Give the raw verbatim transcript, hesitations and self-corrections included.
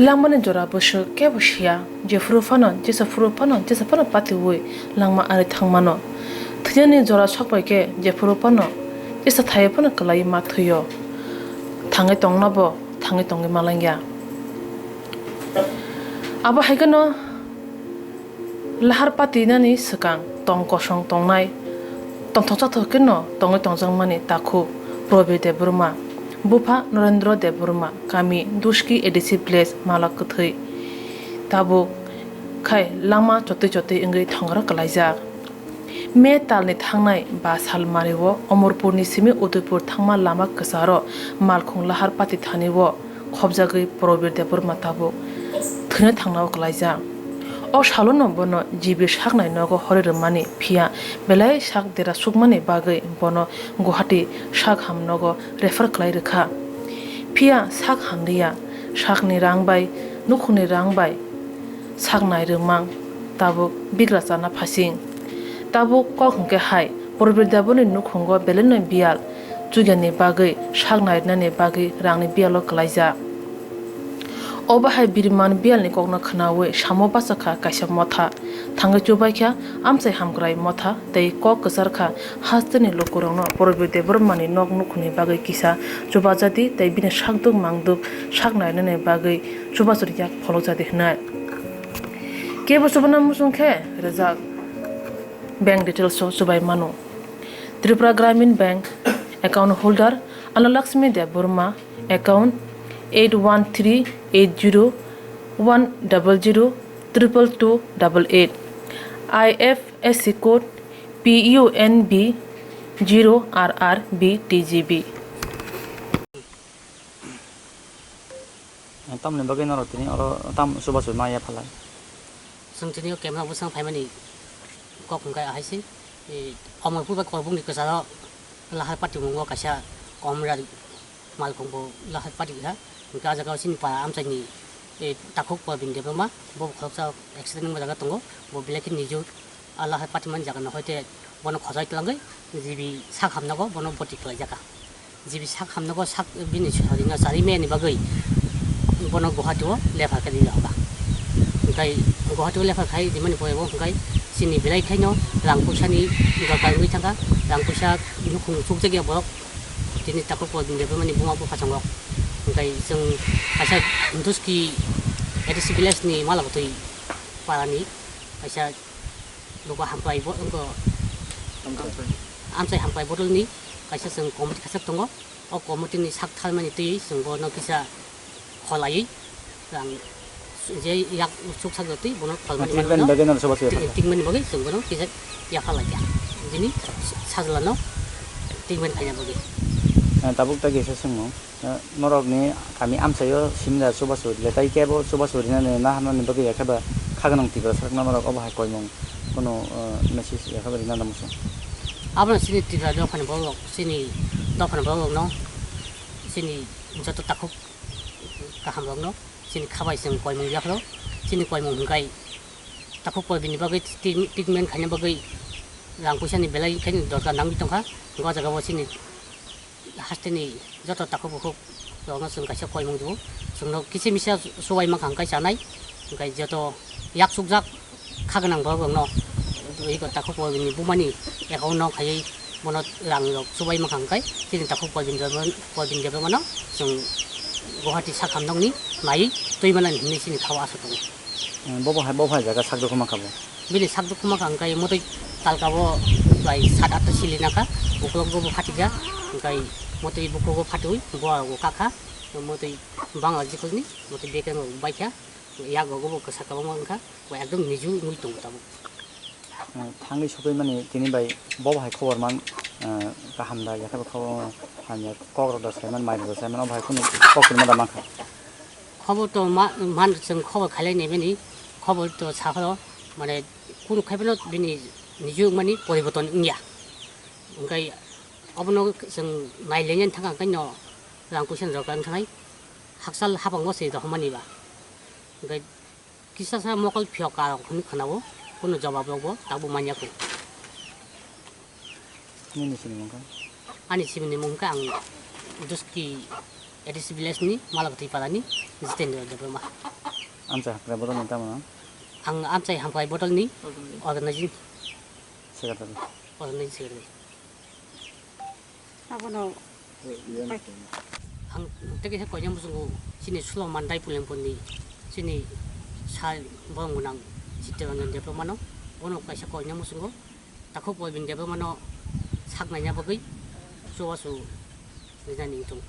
Langmani jora bwswk kebo siya, jephuru phano, jesa phuru phano, jesa phano patiui langma ari thangmano. Thwinani jora sokbai khe jephuru phano, jesa thaiwi phano kwlaiwi ma thwio. Thangwi tongno bo thangwi tongwi malangya. Abo hai kheno lahar patinani swkang tong kosong tongnai, tongthok chathok kheno tongwi tongjakmani takhuk Probir Debbarma, bupha Norendra Debbarma, kami Duski A D C village, mala kwthwi. Tabuk khai langma chotwi chotwi wngwi thongaro kwlaijak. May talni thangnai ba salmario Omorpurni simi Udaipur thangma lama kwcharo malkhung lahar pati thanio khopjagwi Probir Debbarma tabuk thwina thangnao kwlaijak. O salono bono G B saknai nogo hori rwmani, phiya belai sak dera sukmani bagwi bono Guwahati sak ham nogo refer khlai rwkha. Phiya sak hamliya, sakni rang bai, nukhungni rang bai saknai rwmang tabuk bigra chana phasing. Tabuk kok hwnkhe hai, Probir Debbarmani nukhungo belaino biyal chugyani bagwi sak nairnani bagwi rangni biyalo kwlaijak. Obo hai biriman biyalni kokno khwnaui samo bachakha kaisa motha. Thangwi chubaikha amchai hamkrai motha tei kok kwcharkha hasteni lukurokno Probir Debbarmani nok nukhungni bagwi kisa chubajadi tei bini sakduk mangduk sak nairnani bagwi chubasur yak pholokjadi hwnwi. Kebo chubana muchung khe rijak bank details o chubai mano. Tripura Gramin Bank account holder Annalakshmi Debbarma, account eight one three eight zero one double zero triple two double eight, I F S C code P U N B zero R R B T G B. Tamni bagwi norok tini oro tam chubachu ma yaphalai? Chwng tini o camera bwskango phaimani kok hwnkhe ahai se, e, Omorpur bai Korbukni kwcharo lahar patimungo kaisa komra malkhung bo lahar pati kha. Hwnkhe ah jagao chini para amchaini, e, takhuk Probin Debbarma bo khoroksa accident wngma jaga tongo, bo belai khe nijwk. Ah lahar patimani jaga no hoite bono khojai twlangwi G B sak hamnago bono boti khlai jaka. G B sak hamnago sak bini sorino charwi maya ni bagwi bono Guwahati o lephar khe rijak hoka. Hwnkhe Guwahati o lephar khai rimani pore bo hwnkhe chini belai khaino rang puisa ni dorkar wngwi thangkha, rang puisa nukhung chukjakya borok tini takhuk Probin Debbarmani buma bupha chongo. Hwnkhe chwng kaisa Duski A D C village ni Malakotwi para ni kaisa luku hamkrai bo wngkha. Hamkrai. Amchai hamkrai bodolni kaisa chwng committee khachak tongo. O committee ni sak thalmani twi chwng bono kisa kholaiwi rang je yak chuksak jotwi bono kholmani, tingmani bagwi no soba soya ti-, kha. Tingmani bagwi chwng bono kisa yapha laikha. Bini sajlano tingmani khaina bagwi. Eh, tabuk ta kisa swngmung. Eh, norokni kami amchaio simda chubachu letai kebo chubachu rinani naharnani bagwi yakhe ba kha gwnang Tiprasarokno norok obo hai koimung kunu, eh, message yakhe ba rina muchung. Abono chini Tipra dophani borok, chini dophani borokno, chini joto takhuk kahamrokno, chini khabai chwng koimung yaphro, chini koimung hwnkhe takhuk Probinni bagwi treat-, treatment khaina bagwi rang puisani belai khe dorkar nangwi tongkha, o jagao chini hasteni joto takhuk bukhuk rokno chwng kaisa koimung rwo. Chwngno kisa misa chubai mankha hwnkhe chanai, hwnkhe joto yak chukjak kha gwnang borok rokno eko takhuk Probinni bumani account no khaiwi bono rang rok chubai mankha hwnkhe chini takhuk Probin Debbarma, Probin Debbarmano chwng Guwahati sak hamnokni naiwi twi manani hinwi chini khao asa tongo. Eh, bobo hai, bobo hai jaga sak dukhu mankha bo? Bini sak dukhu mankha hwnkhe motwi talka bo bai sat atta sili nangkha, ukulok bo phatikha, hwnkhe motwi bukhuk bo phatiwi bo kakha, motwi bangla jikulni, motwi bekeng rok baikha, yak rok bo kwsa kwbangma wngkha, bo ekdom niju wngwi tongo tabuk. Eh, thangwi sokwi mani tini bai bobo hai khobor man, eh, kaham da, yakhe bo khobor hamya, kok rok da saiman, mai rok da saiman, obo hai kheno kok tini ma da mankha. Khobor to ma-, man, chwng khobor khailai nai bini, khobor to sapharo, mane, kunu khai phano bini niju wngmani poriborton wngya. Hwnkhe obono chwng nailainani thangkha, hwnkhe no rang puisa ni rok wng thanai, hakchal hapang bo se rohormani ba. Hwnkhe kisa sa mokol phiyok ka rok hwnwi khwnao, kunu jobab rok bo tabuk manya kho. Nini sini mungkha? Ani sini mungkha ang Duski I T C village ni Malakatwi para ni Jitendra Debbarma. Amchai Hamkrai Bodol ni tamo no? Ang Amchai Hamkrai Bodol ni organizing Secretary. Organizing secretary. Abono ang tei kaisa koina muchungo chini Sulom Mandai Pulengpur ni chini sa borong gwnang Chittaranjan Debbarma no, bono kaisa koina muchungo takhuk Pulbin Debbarma no sak naina bagwi chubachu rinani wngthung.